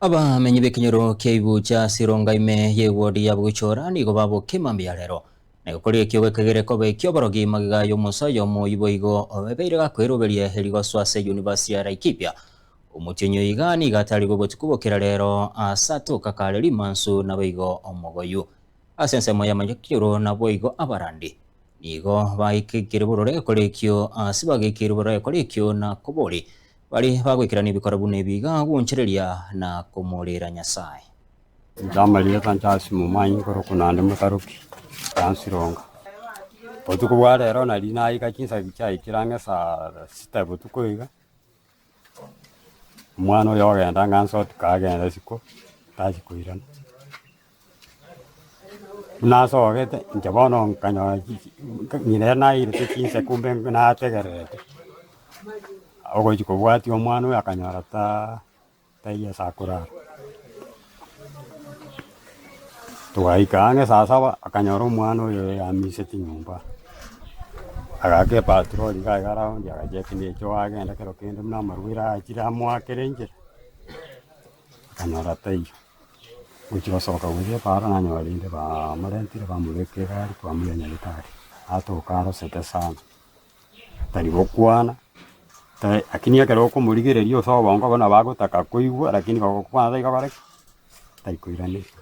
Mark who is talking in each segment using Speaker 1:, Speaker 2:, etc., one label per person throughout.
Speaker 1: Abamenyi b'ekenyoro kia Ibucha ase eronga ime y'ewodi ya Bogichora nigo babokia mambia rero, na egokora ekio gekegere koba eki'oborogi magega y'omonso oyomo oyio boigo obebeire gakoeroberia erigoso ase University ya Laikipia. Omotienyi oyo iga nigo atarigwe botuko bokera rero ase atoka kare rimansu naboigo omogoyu. Ase ensemo y'amanyakenyoro naboigo abarandi nigo baikekire borore egekora ekio ase bagekeirwe borore egekora ekio na kobori Baria bagoikerania ebikoro buna ebi iga gwanchereria na komorera Nyasae.
Speaker 2: Inche amarieta Charles Momanyi nkorokwa naende Motaroki Lansironga. Botuko bwa rero nari naika chinsa chiaikire ang'e saa sita botuko iga, omwana oyo ogenda ng'a nsotika agende isiko, tachi koirana. Buna asogete, inche bono nkanyora ng'ina ere nairete chinsa kumbe nategererete, ogochia kobwatia omwana oyo akanyora taa taiyo ase akorara. Twaika ang'e saa saba, akanyora omwana oyo yamiseti nyomba, agaaka epatrol iga iga round agacheki na echoo agenda kero kende buna amarwaire achire amoakere enchera, akanyora taiyo. Gochia gosoka gochia epaara nanyora rende bamorentire bamobeka egari twamoira nyagetari, atoka arosete sana, tari gokwana, ta lakini ekero okomorigereria ase obongo obo nabo agotaka koigwa lakini gogokwana tari gokora ki? Tari koiraneria.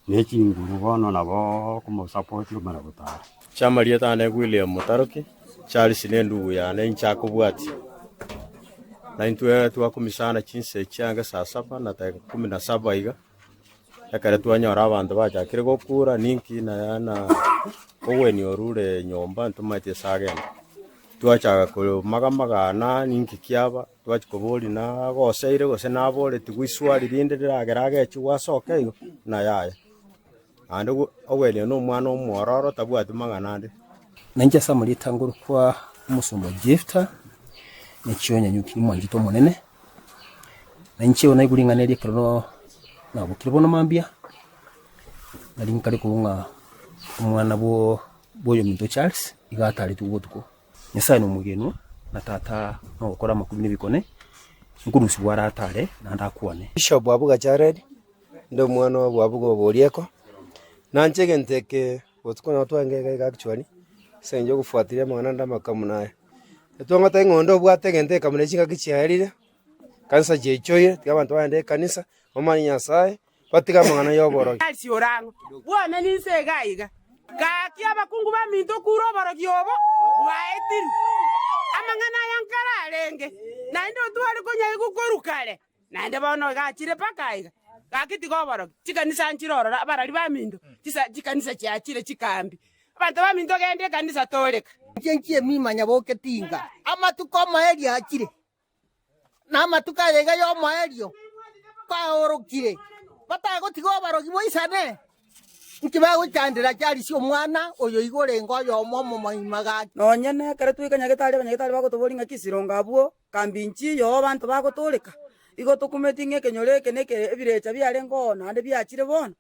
Speaker 2: Na echinguru bono nabo okomosapoti omana gotara.
Speaker 3: Chiamarieta ane William Mutaroki, Charles nendugu yane inche akobwatia. Na intwe twakumisana chinsa echi ange saa saba na dakika kumi na saba iga, ekero twanyora abanto bachakire gokura ninki na na ogweni orure nyomba ntomaeti ase agenda. Twachaka komagamagana ninki kiaba, twachia koboria nagoseire gose naboretigwe iswari rinde riragere agechigwe asoke igo, na yaya. Naende ogwenia nomwana omwororo tabwati mang'ana ande.
Speaker 4: Nainche ase amarieta ngorokwa omosomba Jefta, nechio nyanyuki nimwanchete Omonene, na inche naigure ring'ana eri ekero nabokire bono mambia, nari nkare korwa ng'a omwana bwo bwoyominto Charles iga ataretwe botuko. Nyasae nomwegenwa, na Tata nogokora amakumia na ebikone, nkorusigwa are atare, naende akwane.
Speaker 5: Bishop Abuga Jared, Inde omwana o Bwabuga o Borieko, nanche egento eke botuko nabo twarenge iga iga actually, ase eng'encho yogofuatilia amang'ana ande amakamu naye. Etwang'ata ng'a onde obwate egento eke buna chingaki chiaerire, kanisa chiaichoire, tiga abanto bagende ekanisa, bamanye Nyasaye, batige amang'ana ya oborogi.
Speaker 6: Ase orang'o bwane ninse iga iga. Gaki abakungu baminto kura oborogi obo bwaetirwe. Amang'ana aya nkare arenge, naende otware konyaigwa korwa kare. Naende bono iga achire mpaka aiga, gaki tiga oborogi, chikanisa nchire ororo, abarari baminto, chisa chikanisa chiachire chikambi. Abanto baminto genda ekanisa toreka.
Speaker 7: Inche nchiemima nyaboke tinga, amatuko 'omoerio achire, na amatuko aya iga y'omoerio kwaorokire, batagotiga oborogi boisane. Inki bagochandera Charles omwana oyo iga orenge oyomo omomoima gaki?
Speaker 8: Nonya nekero twaika nyagetari, abanyagetari bagotoboria ng'a kisirongo abwo Kambi nchiyo abanto bagotooreka. Igo tokumeti ng'a ekenyoro eke neke ebirecha biarenge oo naende biachire bono.